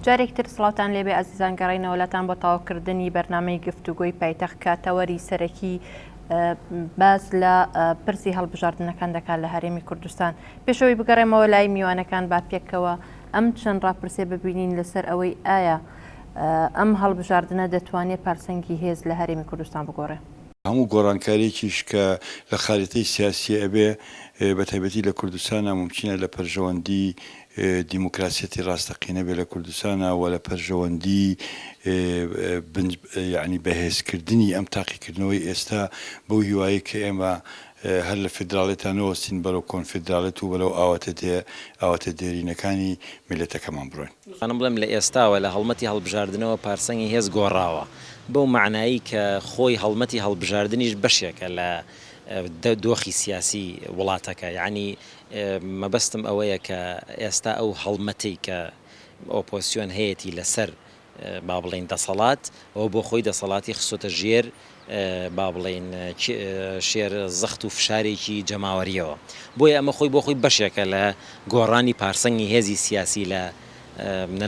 جارێکی تر سڵاوتان لێبێ ئازیزان گەڕێینەوە لاتان بۆ تەواوکردنی بەرنامەی گفتوگۆی پایتەخت کە تەوەری سەرەکی باس لە پرسی هەڵبژاردنەکان دەکات لە هەرێمی کوردستان پێشەوەی بگەڕێمەوە لای میوانەکان با پێکەوە ئەم چەند ڕاپرسێ ببینین لەسەر ئەوەی ئایا ئەم هەڵبژاردنە دەتوانێت پارسەنگی هێز لە هەرێمی کوردستان بگۆڕێ. هەموو گۆڕانکاریەکیش کە لە خاریتەی سیاسی ئەبێ بە تایبەتی لە کوردستانا مومکینە لە پەرژەوەندی دیموکراسیەتی ڕاستەقینە بێ لە کوردستانا و لە پەرژەوەندی بنج یەعنی بەهێزکردنی ئەم تاقیکردنەوەی ئێستا بەو هیوایەی کە ئێمە هەر لە فیدراڵێتا نەوەستین بەرەو کۆنفیدراڵێت و بەرەو ئاواتە دێ ئاواتە دێرینەکانی میللەتەکەمان بڕۆین. دەتوانم بڵێم لە ئێستاوە لە هەڵمەتی هەڵبژاردنەوە پارسەنگی هێز گۆڕاوە، بەو مەعنایەی کە خۆی هەڵمەتی هەڵبژاردنیش بەشێکە لە دۆخی سیاسی وڵاتەکە، یەعنی مەبەستم ئەوەیە کە ئێستا ئەو هەڵمەتەی کە ئۆپۆزسیۆن هەیەتی لەسەر با بڵێین دەسەڵات، ئەوە بۆ خۆی دەسەڵاتی خستۆتە ژێر با بڵێین شێر زەخت و فشارێکی جەماوەرییەوە. بۆیە ئەمە خۆی بۆ خۆی بەشێکە لە گۆڕانی پارسەنگی هێزی سیاسی لە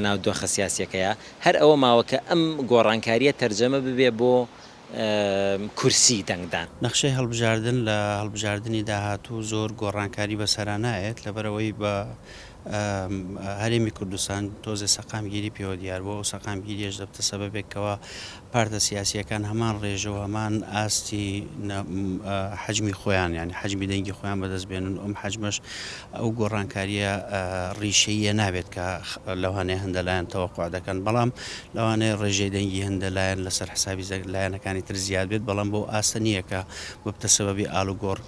ناو دۆخە سیاسییەکەیا. هەر ئەوە ماوە کە ئەم گۆڕانکارییە تەرجەمە ببێ بۆ کورسی دەنگدان. نەخشەی هەڵبژاردن لە هەڵبژاردنی داهاتوو زۆر گۆڕانکاری بەسەرا نایەت، لەبەرئەوەی بە هەرێمی کوردستان تۆزێ سەقامگیری پێوە دیار بووە، ئەو سەقامگیریەش دەبتە سەبەبێک کەوا پارتە سیاسییەکان هەمان ڕێژە و هەمان ئاستی حەجمی خۆیان یانی حەجمی دەنگی خۆیان بەدەست بێنن و ئەم حەجمەش ئەو گۆڕانکارییە ڕیشەییە نابێت کە لەوانەیە هەندە لایەن تەوەقوع دەکەن، بەڵام لەوانەیە ڕێژەی دەنگی هەندە لایەن لەسەر حسابی لایەنەکانی تر زیاد بێت، بەڵام بەو ئاستە نییە کە ببتە سەبەبی ئالوگۆڕ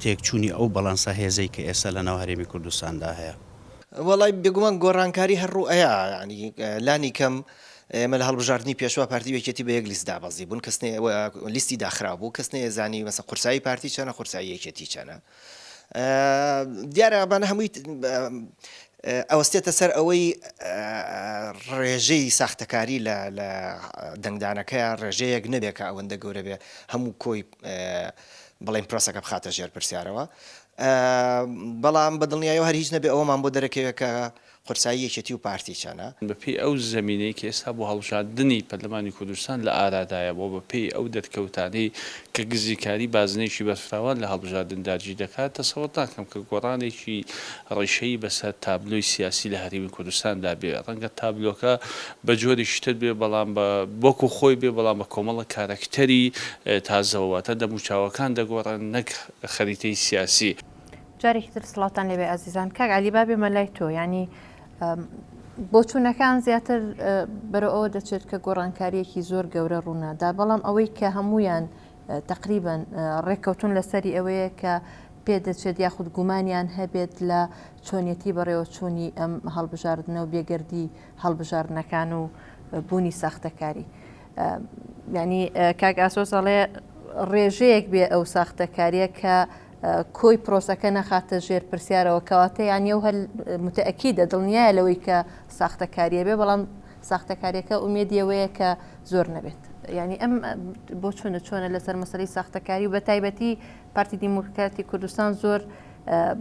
تێکچوونی ئەو بەڵانسە هێزەی کە ئێستا لەناو هەرێمی کوردستاندا هەیە. وەڵای بێگومان گۆڕانکاری هەر ڕوو ئەیا یانی لانی کەم ئێمە لە هەڵبژاردنی پێشوە پارتی و یەکێتی بە یەک لیست دابەزی بوون کەس نەی لیستی داخراو بوو کەس نەیەزانی مەسە قورسایی پارتی چەنە قورسایی یەکێتی چەنە دیارە ئەمانە هەمووی ئەوەستێتە سەر ئەوەی ڕێژەی ساختەکاری لە لە دەنگدانەکەیان ڕێژەیەک نەبێت کە ئەوەندە گەورە بێ هەموو کۆی بڵێن پرۆسەکە بخاتە ژێر پرسیارەوە بەڵام بە دڵنیایەوە هەر هیچ نەبێ ئەوەمان بۆ دەرەکەوێت کە قورسایی یەکێتی و پارتی چەنە؟ بەپێی ئەو زەمینەی کە ئێستا بۆ هەڵبژاردنی پەرلەمانی کوردستان لە ئارادایە و بەپێی ئەو دەرکەوتانەی کە گزیکاری بازنەیەکی بەرفراوان لە هەڵبژاردن داگیر دەکات، تەسەوەر ناکەم کە گۆڕانێکی ڕیشەیی بەسەر تابلۆی سیاسی لە هەرێمی کوردستاندا بێ. ڕەنگە تابلۆکە بە جۆرێکی تر بێ، بەڵام بە وەکو خۆی بێ، بەڵام بە کۆمەڵە کارەکتەری تازەوە، واتە دەموچاوەکان دەگۆڕێن نەک خەریتەی سیاسی. جارێکی تر سڵاوتان لێبێ ئازیزان کاک عەلی با بێمە لای تۆ یعنی بۆچوونەکان زیاتر بەرەو ئەوە دەچێت کە گۆڕانکاریەکی زۆر گەورە ڕوونادا بەڵام ئەوەی کە هەمویان تقریبان ڕێککەوتون لەسەری ئەوەیە کە پێدەچێت یاخود گومانیان هەبێت لە چۆنیەتی بەڕێوەچوونی ئەم هەڵبژاردنە و بێگەردی هەڵبژاردنەکان و بوونی ساختەکاری. ینی کاک ئاسۆس ئەڵێ ڕێژەیەک بێ ئەو ساختەکاریە کە کۆی پرۆسەکە نەخاتە ژێر پرسیارەوە کەواتە یان ئەو هەر متەئەکیدە دڵنیایە لەوەی کە ساختەکاریە بێ بەڵام ساختەکاریەکە ئومێدی ئەوەیە کە زۆر نەبێت یعنی ئەم بۆچوونە چۆنە لەسەر مەسەلەی ساختەکاری و بە تایبەتی پارتی دیموکراتی کوردستان زۆر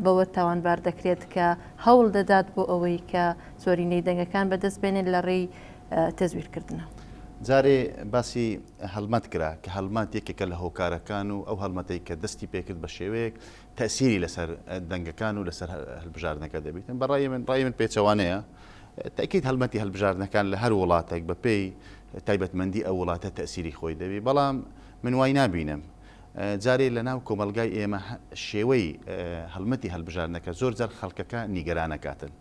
بەوە تاوانبار دەکرێت کە هەوڵ دەدات بۆ ئەوەی کە زۆرینەی دەنگەکان بەدەست بێنێت لە ڕێی تەزویرکردنە. جارێ باسی هەڵمەت کرا کە هەڵمەت یەکێکە لە هۆکارەکان و ئەو هەڵمەتەی کە دەستی پێکرد بە شێوەیەک تەئسیری لەسەر دەنگەکان و لەسەر هەلبژاردنەکە دەبیتن بە ڕای من ڕای من پێچەوانەیە تەئکید هەڵمەتی هەلبژاردنەکان لە هەر وڵاتێک بە پێی تایبەتمەندی ئەو وڵاتە تەئسیری خۆی دەبی بەڵام من وای نابینم جارێ لە ناو کۆمەڵگای ئێمە شێوەی هەڵمەتی هەلبژاردنەکە زۆر جار خەڵکەکە نیگەرانەکاتن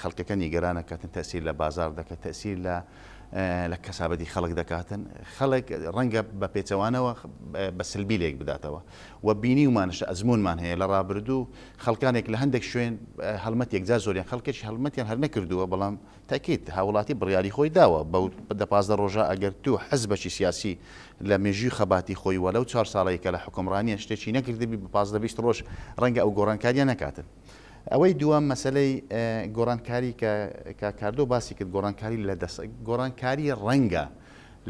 خەڵکەکە نیگەران ئەکاتن تەئسیر لە بازاڕ دەکات تەئسیر لە لە کەسابەتی خەڵک دەکاتن خەڵک ڕەنگە بە پێچەوانەوە بە سلبی لێک بداتەوە و بینیومانشە ئەزمونمان هەیە لە ڕابردوو خەڵکانێک لە هەندێک شوێن هەڵمەت یەکجار زۆریان خەڵکێکی هەڵمەتیان هەر نەکردووە بەڵام تاکیت هاوڵاتی بڕیاری خۆی داوە بەو دە 15 ڕۆژە ئەگەر تو حزبەکی سیاسی لە مێژووی خەباتی خۆی وە لەو چوار ساڵەی کە لە حوکمڕانیە شتێکی نەکردبی بە 15 20 ڕۆژ ڕەنگە ئەو گۆڕانکاریە نەکاتن. ئەوەی دووەم مەسەلەی گۆڕانکاری کە کاک کاردۆ باسی کرد گۆڕانکاری لە دەس گۆڕانکاری ڕەنگە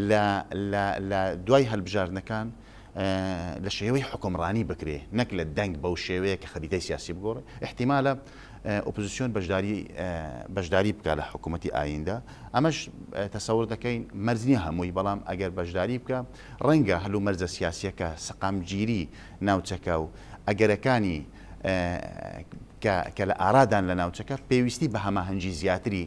لە لە لە دوای هەلبژاردنەکان لە شێوەی حوکمڕانی بکرێ نەک لە دەنگ بەو شێوەیە کە خەریتەی سیاسی بگۆڕێ ئیحتیمالە ئۆپۆزیسیۆن بەشداری بەشداری بکا لە حکوومەتی ئایندە ئەمەش تەسەور دەکەین مەرج نییە هەمووی بەڵام ئەگەر بەشداری بکە ڕەنگە هەلومەرجە سیاسیەکە سەقامگیری ناوچەکە و ئەگەرەکانی کە لە ئارادان لە ناوچەکە پێویستی بە هەماهەنگی زیاتری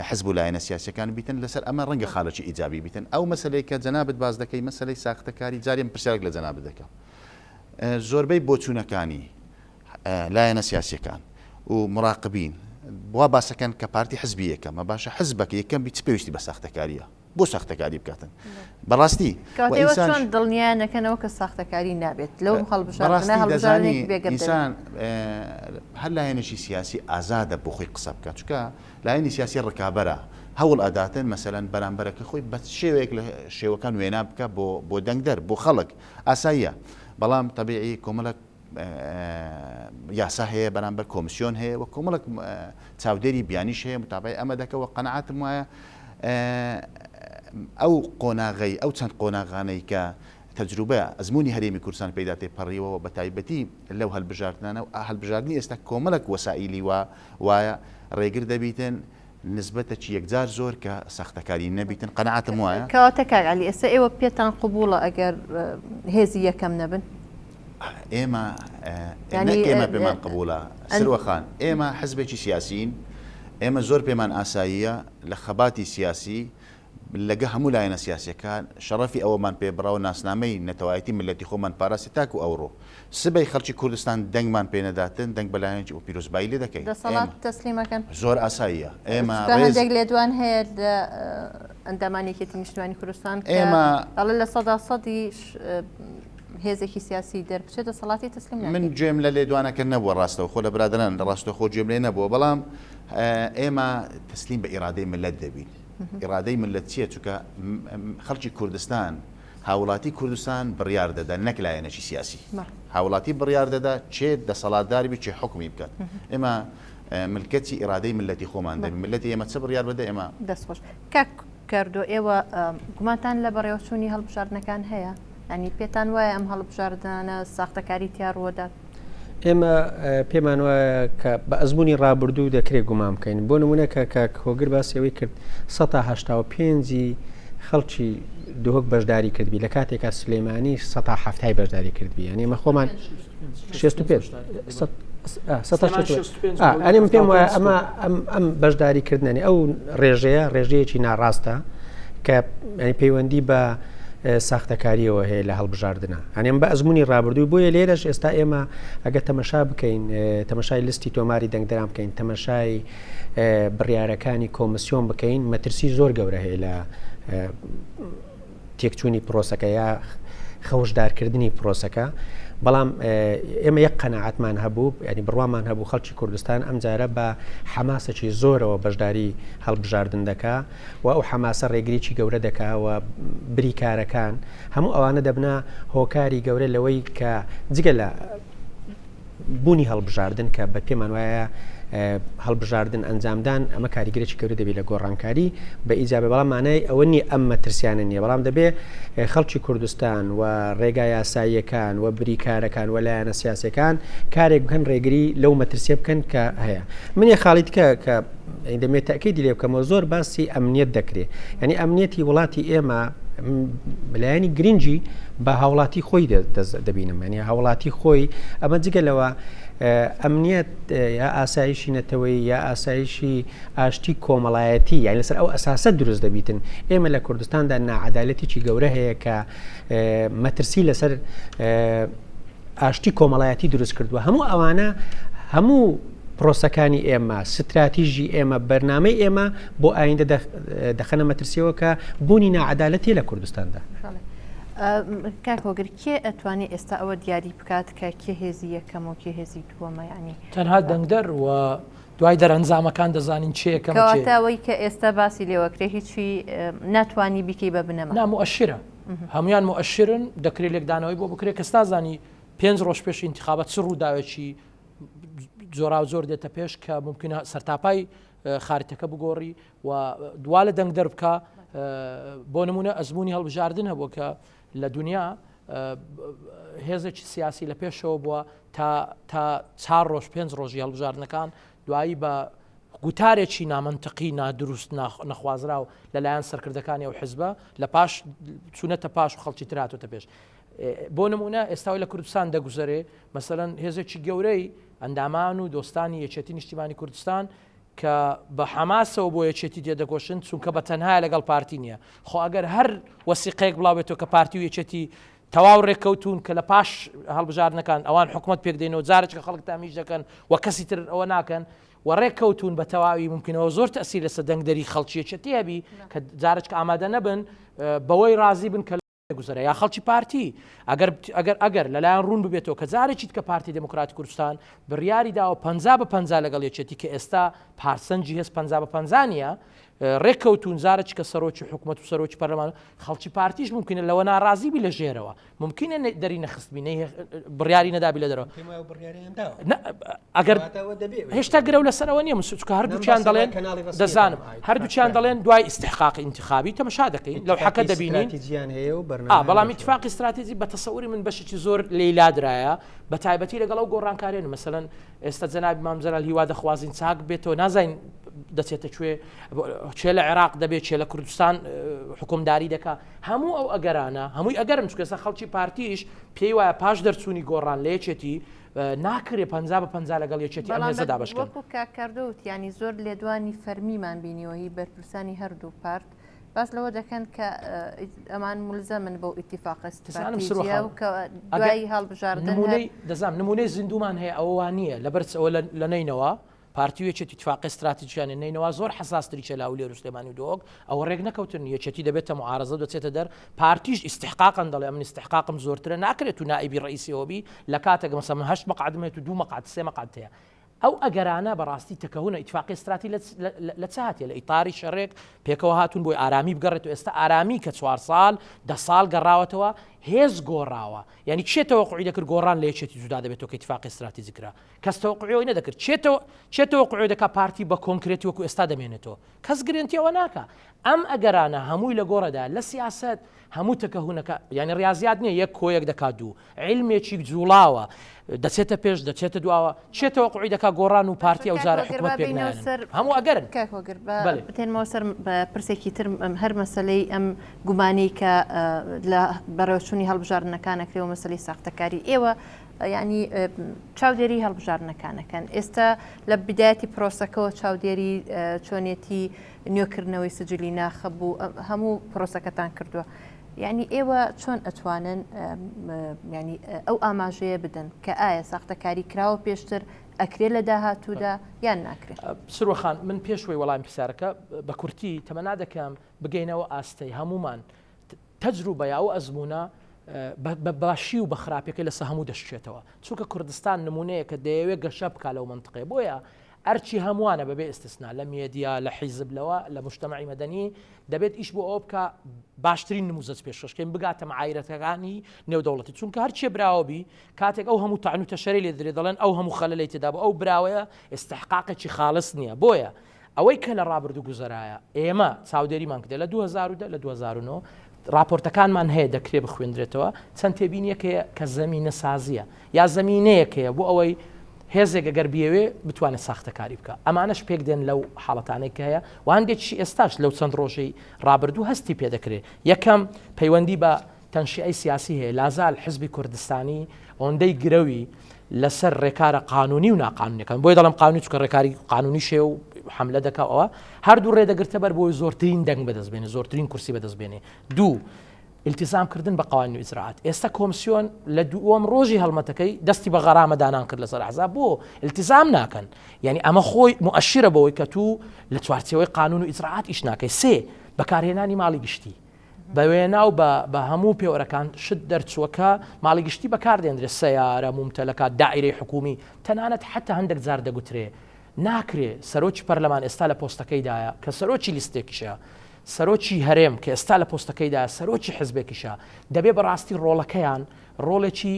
حزب و لایەنە سیاسیەکان بیتن لەسەر ئەمە ڕەنگە خاڵێکی ئیجابی بیتن ئەو مەسەلەی کە جەنابت باس دەکەی مەسەلەی ساختەکاری جارێ من پرسیارێک لە جەنابت دەکەم زۆربەی بۆچوونەکانی لایەنە سیاسیەکان و مراقبین وا باسەکەن کە پارتی حزبی یەکەمە باشە حزبەکە یەکەم بی چ پێویستی بە ساختەکاریە بۆ ساختەکاری بکاتن بەڕاستی کاتێ چۆن دڵنیا نەکەنەوە کە ساختەکاری نابێت لەو هەڵبژاردنە هەڵبژاردنێکی بێگەرد ئینسان هەر لایەنێکی سیاسی ئازادە بۆ خۆی قسە بکات چونکە لایەنی سیاسی ڕکابەرە هەوڵ ئەداتن مەسەلەن بەرامبەرەکە خۆی بە شێوەیەک لە شێوەکان وێنا بکە بۆ بۆ دەنگدەر بۆ خەڵک ئاساییە بەڵام تەبیعی کۆمەڵک یاسا هەیە بەرامبەر کۆمسیۆن هەیە و کۆمەڵک چاودێری بیانیش هەیە متابعی ئەمە دەکەوە قەنەعاتم وایە ئەو قۆناغەی ئەو چەند قۆناغانەی کە تەجروبە ئەزموونی هەرێمی کوردستان پێیدا تێپەڕیوە و بەتایبەتی لەو هەلبژاردنانە و هەلبژاردنی ئێستا کۆمەڵک وەسائیلی وا وایە ڕێگر دەبیتن نسبەتەکی یەکجار زۆر کە ساختەکاری نەبیتن قەناعەتم وایە. کەواتە کاک عەلی ئێستا ئێوە پێتان قبوڵە ئەگەر هێزی یەکەم نەبن؟ ئێمە نەک ئێمە پێمان قبوڵە سروە خان ئێمە حزبێکی سیاسین ئێمە زۆر پێمان ئاساییە لە خەباتی سیاسی لەگە هەموو لایەنە سیاسیەکان شەڕەفی ئەوەمان پێ بڕاو ناسنامەی نەتەوایەتی میللەتی خۆمان پاراستی تاکو ئەوڕۆ سبەی خەڵکی کوردستان دەنگمان پێ نەداتن دەنگ بە لایەنێکی ئەو پیرۆزبایی لێ دەکەین دەسەڵات تەسلیم ئەکەن؟ زۆر ئاساییە ئێمە چونکە ڕێز هەندێک لێدوان هەیە لە ئەندامانی یەکێتی نیشتمانی کوردستان کە ئێمە ئەڵێ لە سەدا سەدیش هێزێکی سیاسی دەربچێت دەسەڵاتی تەسلیم من ناکەین. گوێم لە لێدوانەکە نەبووە ڕاستەوخۆ لە برادەران ڕاستەوخۆ گوێم لێ نەبووە بەڵام ئێمە تەسلیم بە ئیرادەی میللەت دەبین ئیرادەی میللەت چییە؟ چونکە خەڵکی کوردستان، هاوڵاتی کوردستان بڕیار دەدا نەک لایەنێکی سیاسی. هاوڵاتی بڕیار دەدا کێ دەسەڵاتدار بی، کێ حوکمی بکات. ئێمە ملکەچی ئیرادەی میللەتی خۆمان دەبین. میللەتی ئێمە چ بڕیار بدە ئێمە. دەست خۆش. کاک کاردۆ ئێوە گومانتان لە بەڕێوەچوونی هەڵبژاردنەکان هەیە؟ یانی پێتان وایە ئەم هەڵبژاردنانە ساختەکاری تیا ڕووەدات؟ ئێمە پێمان وایە کە بە ئەزمموی ڕابردوو دەکرێت گومان بکەین بۆ نمونە کە کاک هۆگر باسی ئەوەی کرد 1970 خەڵکی دهۆک بەشداری کردبی لە کاتێکا سلەیمانی 1970 بەشداری کردبی یعنی ئێمە خۆمان 65 ئەنێ من پێم وایە ئەمە ئەم بەشداری کردنی ئەو ڕێژەیە ڕێژەیەکی ناڕاستە کە پەیوەندی بە ساختەکاریەوە هەیە لە هەڵبژاردنە ئەنێم بە ئەزمموی ڕابردووی بۆیە لێرەش ئێستا ئێمە ئەگە تەمەشا بکەین تەمەشای لستی تۆماری دەنگدەران بکەین تەمەشای بڕیارەکانی کۆمسیۆن بکەین مەترسی زۆر گەورە هەیە لە تێکچوونی پرۆسەکە یا خەوشدارکردنی پرۆسەکە بەڵام ئێمە یەک قەنەعەتمان هەبوو ینی بڕوامان هەبوو خەڵکی کوردستان ئەمجارە بە حەماسێکی زۆرەوە بەشداری هەڵبژاردن دەکا و ئەو حەماسە ڕێگریی گەورە دەکا و بریکارەکان هەموو ئەوانە دەبنە هۆکاری گەورە لەوەی کە جگە لە بوونی هەڵبژاردن کە بە پێمان وایە هەڵبژاردن ئەنجامدان ئەمە کاریگەرێکی گەورە دەبێت لە گۆڕانکاری بە ئیجابە بەڵام مانای ئەوە نییە ئەم مەترسیانە نییە بەڵام دەبێ خەڵکی کوردستان و ڕێگا یاساییەکان و بریکارەکان و لایەنە سیاسەکان کارێک بکەن ڕێگری لەو مەترسیە بکەن کە هەیە من یە خاڵی تکە کە دەمێت تەکیدی لێ بکەمەوە زۆر باسی ئەمنیەت دەکرێ یعنی ئەمنیەتی وڵاتی ئێمە لایەنی گرنگی بە هاوڵاتی خۆی دەبینم ینی هاوڵاتی خۆی ئەمە جگە لەوە ئەمنیەت یا ئاسایشی نەتەوەی یا ئاسایشی ئاشتی کۆمەڵایەتی یان لەسەر ئەو ئەساسە دروست دەبیتن ئێمە لە کوردستاندا ناعەدالەتێکی گەورە هەیە کە مەترسی لەسەر ئاشتی کۆمەڵایەتی دروست کردووە هەموو ئەوانە هەموو پرۆسەکانی ئێمە ستراتیژی ئێمە بەرنامەی ئێمە بۆ ئایندە دەخەنە مەترسیەوە کە بوونی ناعەدالەتی لە کوردستاندا. کاک هۆگر کێ ئەتوانێ ئێستا ئەوە دیاری بکات کە کێ هێزی یەکەم و کێ هێزی دووەمە یانی تەنها دەنگدەر و دوای دەرەنجامەکان دەزانین چێ یەکەم و کێ کەواتە ئەوەی کە ئێستا باسی لێوەکرێ هیچی ناتوانی بیکەی بە بنەما نا موئەشیرە هەمویان موئەشیرن دەکرێت لێکدانەوەی بۆ بکرێت کەس نازانی پێنج ڕۆژ پێش ئینتخابات چ ڕووداوێکی جۆراوجۆر دێتە پێش کە ممکنە سەرتاپای خاریتەکە بگۆڕی و دوا لە دەنگ دەربکە بۆ نمونە ئەزمموی هەڵبژاردن هەبوو کە لە دنیا. هێزێکی سیاسی لە پێشەوە بووە تا تا چار ڕۆژ پێنج ڕۆژی هەڵبژاردنەکان دوایی بە گوتارێکی نامەنتقی نادروست نەخوازراو لەلایەن سەرکردەکانی ئەو حزبە لە پاش چوونەتە پاش و خەڵکی تر هاتۆتە پێش. بۆ نمونە ئێستاوی لە کوردستان دەگوزەرێ مەسەلەن هێزێکی گەورەی ئەندامان و دۆستانی یەکێتی نیشتیمانی کوردستان کە بە حەماسەوە بۆ یەکێتی تێدەکۆشن چونکە بە تەنها لەگەڵ پارتی نییە خۆ ئەگەر هەر وەسیقەیەک بڵاوبێتەوە کە پارتی و یەکێتی تەواو ڕێککەوتون کە لە پاش هەڵبژاردنەکان ئەوان حکومت پێک دێنەوە جارێک خەڵک تامیش دەکەن و کەسی تر ئەوە ناکەن و ڕێککەوتون بە تەواوی ممکنەوە زۆر تەسیر لەسەر دەنگدەری خەڵکی یەکێتی هەبی کە جارێک ئامادە نەبن بەوەی ڕازی بن کە گوزەرە یا خەڵکی پارتی ئەگەر ئەگەر ئەگەر لەلایەن ڕوون ببێتەوە کە جارێکی کە پارتی دموکراتی کوردستان بڕیاری داوە 50 بە 50 لەگەڵ یەکێتی کە ئێستا پارسەنجی هێز 50 بە 50 نییە ڕێککەوتون جارێکی کە سەرۆکی حکوومەت و سەرۆکی پەرلەمان خەڵکی پارتیش ممکنە لەوە ناڕازی بی لە ژێرەوە ممکنە دەری نەخستبی بڕیاری نەدابی لە دەرەوە ئەگەر هێشتا گرەو لەسەرەوە نییە چونکە هەردووکیان دەڵێن دەزانم هەردووکیان دەڵێن دوای ئیستحقاق ئینتخابی تەمەشا دەکەین لەو حەکە دەبینین بەڵام ئیتفاقی استراتیجی بە تەسەوری من بەشێکی زۆر لەیلادرایە بە تایبەتی لەگەڵ ئەو گۆڕانکارێن مەسەلەن ئێستا جەنابی مام جەلال هیوا دەخوازین چاک بێتەوە نازانین دەچێتە کوێ چێ لە عێراق دەبێت چێ لە کوردستان حکومداری دەکا هەموو ئەو ئەگەرانە هەمووی ئەگەرن چونکە ئێستا خەڵکی پارتیش پێی وایە پاش دەرچوونی گۆڕان لە یەکێتی ناکرێ 50 بە 50 لەگەڵ یەکێتی ئەم بەڵام هێزە دابەش کەن. وەکو کاک کاردۆ وتی یانی زۆر لێدوانی فەرمیمان بینیوە هی بەرپرسانی هەردوو پارت باس لەوە دەکەن کە ئەمان مولزەمن بەو ئیتیفاقە دەزانم سروە ستراتیجیە خان و کە ئەگەر دوای هەڵبژاردن هەر نمونەی دەزانم نمونەی زیندوومان هەیە ئەوە وا نییە لەبەر چ ئەوە لە نەینەوا پارتی و یەکێتی ئیتفاقی ستراتیجیانە نەینەوا زۆر حەساستریشە لە هەولێر و سلێمانی و دهۆک ئەوە ڕێک نەکەوتن یەکێتی دەبێتە معارەزە و دەچێتە دەر پارتیش ئیستحقاقەن دەڵێ ئەمن ئیستحقاقم زۆرترە ناکرێت تو نائیبی ڕئیسیەوە بی لە کاتێک مەسەلەن من هەشت مەقعەدم هەیە تو دوو مەقعەد سێ مەقعەدت هەیە ئەو ئەگەرانە بەڕاستی تەکەهونە ئیتفاقی ستراتی لە چ هاتیە لە ئیتاری شەڕێک پێکەوە هاتوون بۆی ئارامی بگەڕێت و ئێستا ئارامی کە چوار ساڵ دە ساڵ گەڕاوەتەوە هێز گۆڕاوە یعنی چێ تەوەقعی دەکرد گۆڕان لە یەکێتی جودا دەبێتەوە کە ئیتفاقی ستراتیجی کرا کەس تەوەقعی ئەوەی نەدەکرد چێ چێ تەوەقعی دەکا پارتی بە کۆنکرێتی وەکو ئێستا دەمێنێتەوە کەس گرنتی ئەوە ناکا ئەم ئەگەرانە هەمووی لە گۆڕەدا لە سیاسەت هەموو تەکەهونەکە یعنی ڕاضیات نییە یەک کۆیەک دەکات دوو عیلمێکی جوڵاوە دەچێتە پێش دەچێتە دواوە چێ تەوەقعی دەکا گۆڕان و پارتی ئەو جارە حکومەت پێک نایەنن هەموو ئەگەرن کاک هۆگر با بتێنمەوە سەر پرسێکی تر هەر مەسەلەی ئەم گومانەی کە لە بەڕێوەچوونی هەڵبژاردنەکان ئەکرێ و مەسەلەی ساختەکاری ئێوە یعنی چاودێری هەڵبژاردنەکانەکەن ئێستا لە بدایەتی پرۆسەکەەوە چاودێری چۆنیەتی نوێکردنەوەی سجلی ناخە بوو هەموو پرۆسەکەتان کردووە یعنی ئێوە چۆن ئەتوانن ینی ئەو ئاماژەیە بدەن کە ئایا ساختەکاری کراوە پێشتر ئەکرێ لە داهاتوودا یان ناکرێت؟ سروە خان من پێش وەی وەڵامی پرسیارەکە بە کورتی تەمەنا دەکەم بگەینەوە ئاستەی هەموومان تەجروبە یا ئەو ئەزموونە بە باشی و بە خراپیەکەی لەسە هەموو دەشکێتەوە چونکە کوردستان نمونەیە کە دەیەوێت گەشە بکا لەو مەنتقەیە بۆیە ئەرکی هەمووانە بەبێ ئیستسنا لە مێدیا لە حیزب لەوە لە مجتەمەعی مەدەنی دەبێت ئیش بۆ ئەوە بکا باشترین نموزەج پێشکەشکەین بگاتە معایرەتەکانی نێودەوڵەتی چونکە هەرچێ براوە بی کاتێک ئەو هەموو تەعن و تەشەرەی لێ دەدرێت دەڵێن ئەو هەموو خەلەلەی تێدا بوو ئەو براوەیە ئیستحقاقێکی خاڵس نییە بۆیە ئەوەی کە لە ڕابردوو گوزەرایە ئێمە چاودێریمان کردە لە 2010 لە 2009 ڕاپۆرتەکانمان هەیە دەکرێ بخوێندرێتەوە چەند تێبینیەک هەیە کە زەمینە سازیە یا زەمینەیەک هەیە بۆ ئەوەی هێزێک ئەگەر بیەوێ بتوانێت ساختەکاری بکە ئەمانەش پێک دێن لەو حاڵەتانەی کە هەیە و هەندێکی ئێستاش لەو چەند ڕۆژەی ڕابردوو هەستی پێدەکرێت یەکەم پەیوەندی بە تەنشیئەی سیاسی هەیە، لازال حزبی کوردستانی ئۆندەی گرەوی لەسەر ڕێکارە قانونی و ناقانونیەکان، بۆیە دەڵێم قانونی چونکە ڕێکاری قانونیش هەیە و حەملە دەکا و ئەوە، هەردوو ڕێ دەگرتە بەر بۆی زۆرترین دەنگ بەدەست بێنێ، زۆرترین کورسی بەدەست بێنێ. دوو، ئیلتیزام کردن بە قوانین و ئیجرائات. ئێستا کۆمسیۆن لە دووەم ڕۆژی هەڵمەتەکەی دەستی بە غەرامە دانان کرد لەسەر ئەحزاب، بۆ ئیلتیزام ناکەن؟ یانی ئەمە خۆی موئەشیرە بەوەی کە تو لە چوارچێوەی قانون و ئیجرائات ئیش ناکەی. سێ، بەکارهێنانی ماڵی گشتی. بە وێنا و بە بە هەموو پێوەرەکان شت دەرچووە کە ماڵی گشتی بەکار دێندرێ، سەیارە، مومتەلەکات، دائیرەی حکوومی، تەنانەت حەتا هەندێک جار دەگوترێ ناکرێ سەرۆکی پەرلەمان ئێستا لە پۆستەکەیدایە کە سەرۆکی لیستێکیشە، سەرۆکی هەرێم کە ئێستا لە پۆستەکەیدایە سەرۆکی حزبێکیشە، دەبێ بەڕاستی ڕۆڵەکەیان ڕۆڵێکی.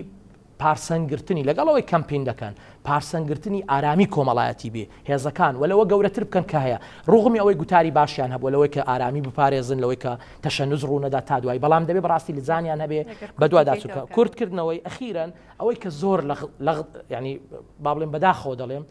پارسەنگرتنی لەگەڵ ئەوەی کەمپین دەکەن پارسەنگرتنی ئارامی کۆمەڵایەتی بێ هێزەکان و لەوە گەورەتر بکەن کە هەیە ڕوغمی ئەوەی گوتاری باشیان هەبووە لەوەی کە ئارامی بپارێزن لەوەی کە تەشەنوج ڕوونەدا تا دوایی بەڵام دەبێ بەڕاستی لجانیان هەبێ بەدواداچووکە کورتکردنەوەی ئەخیرەن ئەوەی کە زۆر لە ینی با بڵێم بەداخەوە دەڵێم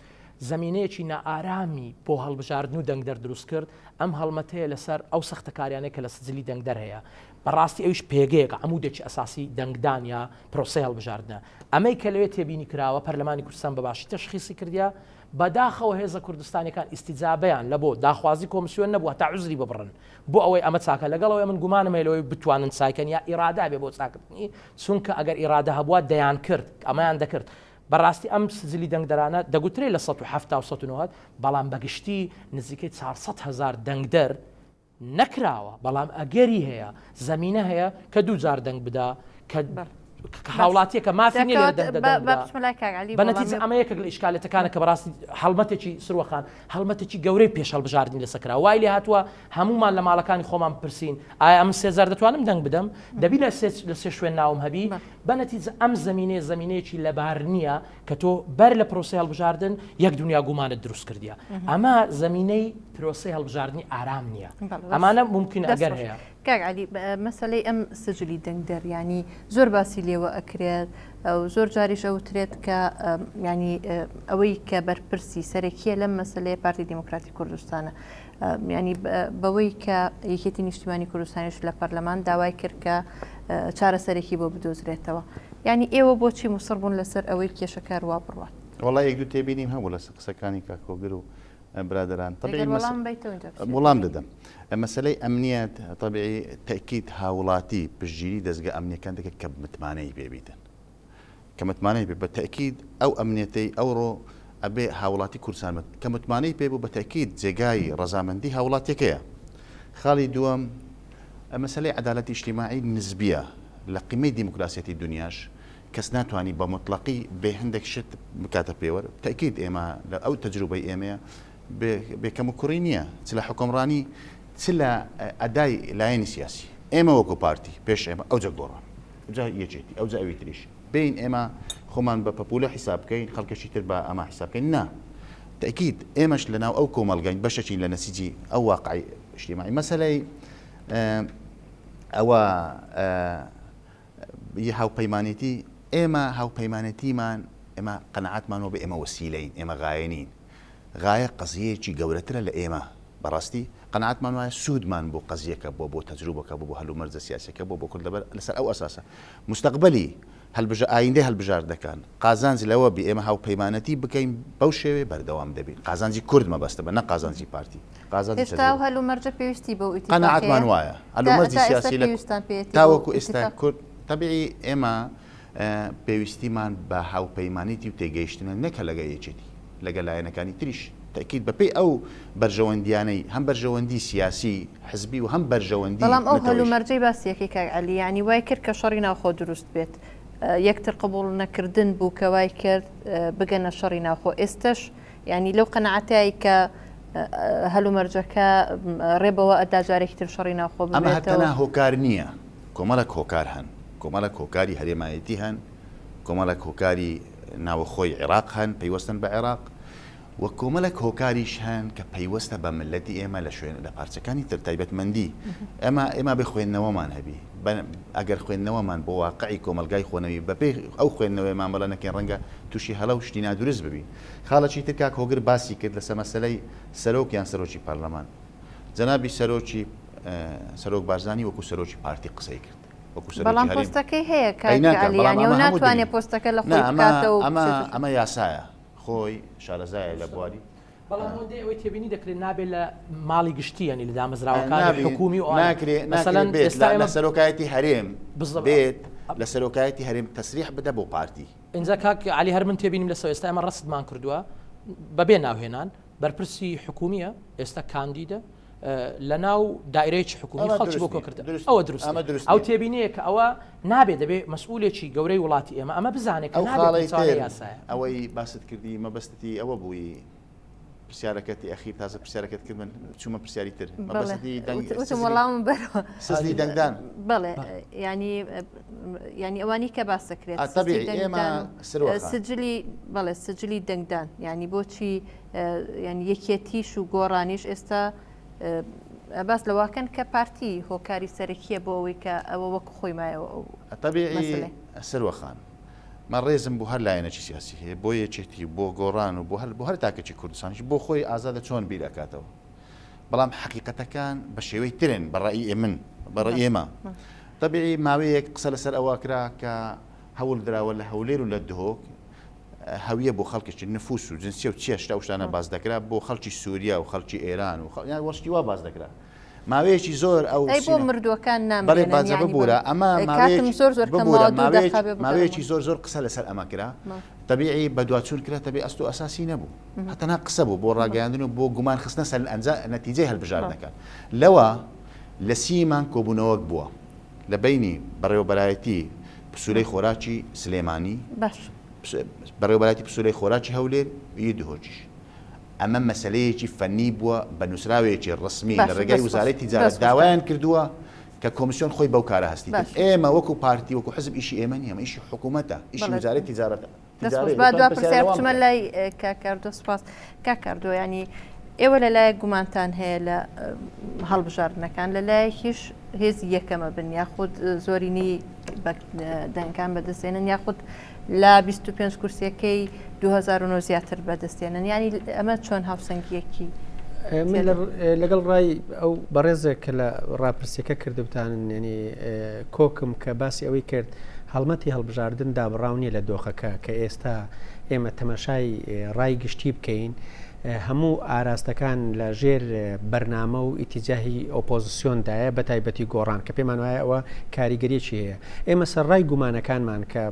زەمینەیەکی نائارامی بۆ هەڵبژاردن و دەنگدەر دروست کرد ئەم هەڵمەتەیە لەسەر ئەو سەختەکاریانەی کە لە سجلی دەنگدەر هەیە بەڕاستی ئەویش پێگەیەکە عەمودێکی ئەساسی دەنگدان یا پرۆسەی هەڵبژاردنە. ئەمەی کە لەوێ تێبینی کراوە پەرلەمانی کوردستان بە باشی تەشخیسی کردیە، بەداخەوە هێزە کوردستانیەکان ئیستیجابەیان لە بۆ داخوازی کۆمسیۆن نەبوو هەتا عوزری ببڕن بۆ ئەوەی ئەمە چاکە لەگەڵ ئەوەی من گومانم هەیە لەوەی بتوانن چاکەن یا ئیرادە هەبێ بۆ چاکردنی چونکە ئەگەر ئیرادە هەبووە دەیانکرد ئەمەیان دەکرد بەڕاستی ئەم سجلی دەنگدەرانە دەگوترێ لە 170 و 190 بەڵام بەگشتی نزیکەی 400 هەزار دەنگدەر نەکراوە، بەڵام ئەگەری هەیە، زەمینە هەیە کە دووجار دەنگ بدا، کە هاوڵاتیەکە مافی نیە لێرە دەنگ دەدەن بدا. بە نەتیجە ئەمە یەکێک لە ئیشکالێتەکانە کە بەڕاستی هەڵمەتێکی سروە خان هەڵمەتێکی گەورەی پێش هەڵبژاردنی لەسەر کرا وای لێ هاتووە هەموومان لە ماڵەکانی خۆمان بپرسین ئایا ئەمن سێ جار دەتوانم دەنگ بدەم دەبی لە سێ لە سێ شوێن ناوم هەبی بە نەتیجە ئەم زەمینەیە زەمینەیەکی لەبار نییە کە تۆ بەر لە پرۆسەی هەڵبژاردن یەک دنیا گومانت دروست کردیە ئەمە زەمینەی پرۆسەی هەڵبژاردنی ئارام نییە ئەمانە ممکنە ئەگەر هەیە. کاک عەلی مەسەلەی ئەم سجلی دەنگدەر یانی زۆر باسی لێوە ئەکرێت و زۆر جاریش ئەوترێت کە ینی ئەوەی کە بەرپرسی سەرەکیە لەم مەسلەیە پارتی دیموکراتی کوردستانە ینی بەوەی کە یەکێتی نیشتیمانی کوردستانیش لە پەرلەمان داوای کرد کە چارەسەرێکی بۆ بدۆزرێتەوە یانی ئێوە بۆچی موسڕ بوون لەسەر ئەوەی کێشەکە وا بڕوات؟ وەڵا یەک دوو تێبینیم هەبوو لەسەر قسەکانی کاک هۆگر و برادەران. ئەگەر وەڵام بەیتەوە ئینجا بچیە. وەڵام دەدەم. مەسەلەی ئەمنیەت تەبیعی تەئکید هاوڵاتی پشتگیری دەزگا ئەمنیەکان دەکات کە متمانەی پێ بیتن. کە متمانەی پێ بە تەئکید ئەو ئەمنیەتەی ئەوڕۆ ئەبێ هاوڵاتی کوردستان کە متمانەی پێ بوو بە تەئکید جێگای ڕەزامەندی هاوڵاتیەکەیە. خاڵی دووەم مەسەلەی عەدالەتی ئیجتیماعی نسبیە لە قیمەی دیموکراسیەتی دونیاش کەس ناتوانی بە موتڵەقی بێ هەندێک شت بکاتە پێوەر تەئکید ئێمە لە ئەو تەجروبەی ئێمەیە بێ بێ کەموکوڕی نییە چ لە حوکمڕانی چ لە ئەدای لایەنی سیاسی ئێمە وەکو پارتی پێش ئێمە ئەوجا گۆڕان ئەوجا یەکێتی ئەوجا ئەوی تریش بێین ئێمە خۆمان بە پەپولە حیساب بکەین خەڵکەشی تر بە ئەمە حیساب بکەین نا تەئکید ئێمەش لەناو ئەو کۆمەڵگەین بەشەکین لە نەسیجی ئەو واقعی ئیجتیماعی مەسەلەی ئەوە ی هاوپەیمانێتی ئێمە هاوپەیمانێتیمان ئێمە قەناعەتمان وابێ ئێمە وەسیلەین ئێمە غایە نین غایە قەزیەیەکی گەورەترە لە ئێمە بەڕاستی قەناعەتمان وایە سوودمان بۆ قەزیەکە بۆ بۆ تەجروبەکە بۆ بۆ هەلومەرجە سیاسیەکە بۆ بۆ کورد لەبەر لەسەر ئەو ئەساسە مستەقبەلی هەلبژە ئایندەی هەلبژاردەکان قازانج لەوە بی ئێمە هاوپەیمانەتی بکەین بەو شێوەیە بەردەوام دەبین قازانجی کورد مەبەستمە نە قازانجی پارتی قازانجی هێشتا ئەو هەلومەرجە پێویستی بەو ئیتیفاقەیە؟ قەناعەتمان وایە هەلومەرجی تا ئێستا سیاسی لە پێویستتان پێیەتی بەو تاوەکو ئێستا ئیتیفاق؟ کورد تەبیعی ئێمە پێویستیمان بە هاوپەیمانێتی و تێگەیشتنە نەک هەر لەگەڵ یەکێتی لەگەڵ لایەنەکانی تریش تەئکید بەپێی ئەو بەرژەوەندیانەی هەم بەرژەوەندی سیاسی حزبی و هەم بەرژەوەندی بەڵام ئەو نەتەوەیش. هەلومەرجەی باسی ئەکەی کاک عەلی یانی وای کرد کە شەڕی ناوخۆ دروست بێت یەکتر قبوڵ نەکردن بوو کە وای کرد بگەنە شەڕی ناوخۆ ئێستەش یانی لەو قەناعەتای کە هەلومەرجەکە ڕێ بەوە ئەدا جارێکی تر شەڕی ناوخۆ ئەمە هەر ببێتەوە. تەنها هۆکار نییە کۆمەڵێک هۆکار هەن کۆمەڵێک هۆکاری هەرێمایەتی هەن کۆمەڵێک هۆکاری ناوەخۆی عێراق هەن پەیوەستن بە عێراق و کۆمەڵێک هۆکاریش هەن کە پەیوەستە بە مللەتی ئێمە لە شوێن لە پارچەکانی تر تایبەتمەندی ئێمە ئێمە بێ خوێندنەوەمان هەبی ئەگەر خوێندنەوەمان بۆ واقعی کۆمەڵگای خۆنەوی بەپێی ئەو خوێندنەوەی مامەڵە نەکەین ڕەنگە تووشی هەڵە و شتی نادروست ببین خاڵێکی تر کاک هۆگر باسی کرد لەسەر مەسەلەی سەرۆک یان سەرۆکی پەرلەمان جەنابی سەرۆکی سەرۆک بارزانی وەکو سەرۆکی پارتی قسەی کرد وەکو سەرۆکی بەڵام هەرێم پۆستەکەی هەیە ئەی کاک ناکا عەلی بەڵام یانی ئەو ئەمە هەموو ناتوانێ دنیا پۆستەکە لە نا خۆی ئەمە بکاتەوە و ئەمە بچێتە ئەمە یاسایە خۆی شارەزایە لە بواری بەڵام ئەوەندەی ئەوەی تێبینی دەکرێت نابێت لە ماڵی گشتی یانی لە دامەزراوەکانی نابێ حکومی و ئەوانە ناکرێ ناکرێ مەسەلەن بێت ئێستا لە ئێمە سەرۆکایەتی هەرێم بزڵ بێت لە سەرۆکایەتی هەرێم تەسریح بدە بۆ پارتی. ئینجا کاک عەلی هەر من تێبینیم لەسەر ئێستا ئێمە ڕەسدمان کردووە بەبێ ناوهێنان بەرپرسی حکومیە ئێستا کاندیدە لە ناو دایرەیەکی حکومی خەڵکی بۆ کۆکردە ئەوە دروست ئەو تێبینەیە کە ئەوە نابێ دەبێ مەسئولێکی گەورەی وڵاتی ئێمە ئەمە بزانێت ئەو خاڵی یاسایە ئەوەی باست کردی مەبەستی ئەوە بووی. پرسیارەکەتی ئەخیر تازە پرسیارەکەت کرد من چوومە پرسیاری تر بەڵێ مەبەستی دەنگ وتم سزنی وەڵامم بەرەوە سزنی دەنگدان بەڵێ ینی ینی ئەوانی کە باس دەکرێت ئا، سزنی تەبیعی ئێمە دەنگدان و سروە خان سجلی بەڵێ سجلی دەنگدان ینی بۆچی ینی یەکێتیش و گۆڕانیش ئێستا باس لەواکەن کە پارتی هۆکاری سەرەکیە بۆ ئەوەی کە ئەوە وەکو خۆی مایەوە ئەو تەبیعی مەسەلەی. سروە خان من ڕێزم بۆ هەر لایەنێکی سیاسی هەیە، بۆ یەکێتی و بۆ گۆڕان و بۆ هەر بۆ هەر تاکێکی کوردستانیش بۆ خۆی ئازادە چۆن بیر ئەکاتەوە. بەڵام حەقیقەتەکان بە شێوەی ترن بە ڕەئی من، بە ڕەئی ئێمە. تەبیعی ماوەیەک قسە لەسەر ئەوە کرا کە هەوڵ دراوە لە هەولێر و لە دهۆک هەویە بۆ خەڵکێکی نفوس و جنسیە و چیە شتە ئەو شتانە باس دەکرا بۆ خەڵکی سوریا و خەڵکی ئێران و خەڵ یان وەشتی وا باس دەکرا. ماوەیەکی زۆر ئەو ئەی بۆ سینە مردووەکان بەڵێ نامرێنن باجە یانی ببورە بەم ئەمە کاتم ماوەیەکی زۆر زۆر کەم ببورە ماوە دوو ماوەیەکی دەقە بێ بگەڕێمەوە. ماوەیەکی زۆر زۆر قسە لەسەر ئەمە کرا بەڵێ. تەبیعی بەدواچوون کرا تەبیعی ئەسڵ و ئەساسی نەبوو هەر تەنها قسە بوو بۆ ڕاگەیاندن و بۆ گومان خستنە سەر ئەنجا نەتیجەی بەڵێ. هەلبژاردنەکان لەوە لە سیمان کۆبوونەوەک بووە لە بەینی بەڕێوەبەرایەتی پسولەی خۆراکی سلێمانی باش. بەڕێوەبەرایەتی پسولەی خۆراکی هەولێر ی دهۆکیش ئەمە مەسەلەیەکی فەنی بووە بە نووسراوێکی ڕەسمی لە باشە ڕێگای دەست خۆش وزارەی تیجارەت دەست خۆش کاک. داوایان کردووە کە کۆمسیۆن خۆی بەو کارە هەستیتن. باشە. ئێمە وەکو پارتی وەکو حزب ئیشی ئێمە نییە، ئەمە ئیشی حکوومەتە، ئیشی بەڵێ وزارەی تیجارەتە دەست خۆش تیجارەیە. با دەتوانن دوا پرسیارە پرسیار لەوان بچمە بکەن. لای کاک کاردۆ سوپاس. کاک کاردۆ یانی ئێوە لە لایەک گومانتان هەیە لە هەڵبژاردنەکان لە لایەکیش هێزی یەکەمە بن یاخود زۆرینەی دەنگەکان بەدەستێنن یاخود لە 25 کورسیەکەی 2009 زیاتر بەدەستێنن ینی ئەمە چۆن هاوسەنگیەکی من لەگەڵ ڕای ئەو بەڕێزێک کە لە ڕاپرسیەکە کردبتانن ینی کۆکم کە باسی ئەوەی کرد هەڵمەتی هەڵبژاردن دابڕاو نییە لە دۆخەکە کە ئێستا ئێمە تەماشای ڕای گشتی بکەین هەموو ئاراستەکان لە ژێر بەرنامە و ئیتیجاهی ئۆپۆزسیۆندایە بە تایبەتی گۆڕان کە پێمان وایە ئەوە کاریگەریی هەیە. ئێمە سەرڕای گومانەکانمان کە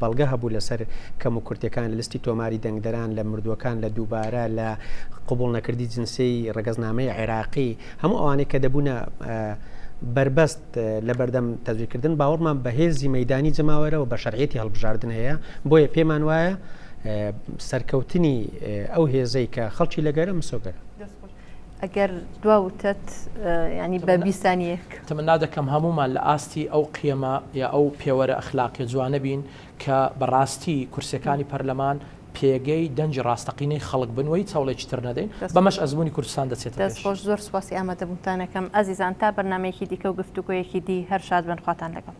بەڵگە هەبوو لەسەر کەموکورتیەکان لە لستی تۆماری دەنگدەران، لە مردووەکان، لە دووبارە، لە قبوڵ نەکردی جنسیەی ڕەگەزنامەی عێراقی، هەموو ئەوانەی کە دەبوونە بەربەست لەبەردەم تەزویرکردن، باوەڕمان بە هێزی مەیدانی جەماوەرە و بە شەرعیەتی هەڵبژاردن هەیە، بۆیە پێمان وایە سەرکەوتنی ئەو هێزەی کە خەڵکی لەگەرە مسۆگەرە. ئەگەر دوا وتەت ینی بە بیسانیەک. تەمەنا دەکەم هەموومان لە ئاستی ئەو قیەمە یا ئەو پێوەرە ئەخلاقیە جوانە بین کە بەڕاستی کورسیەکانی پەرلەمان پێگەی دەنگی ڕاستەقینەی خەڵک بن و هیچ هەوڵێکی تر نەدەین، بەمەش ئەزموونی کوردستان دەچێتە دەست پێش. خۆش زۆر سوپاسی ئامادەبوونتان ئەکەم ئازیزان تا بەرنامەیەکی دیکە و گفتوگۆیەکی دی هەر شاد بن خواتان لەگەڵ.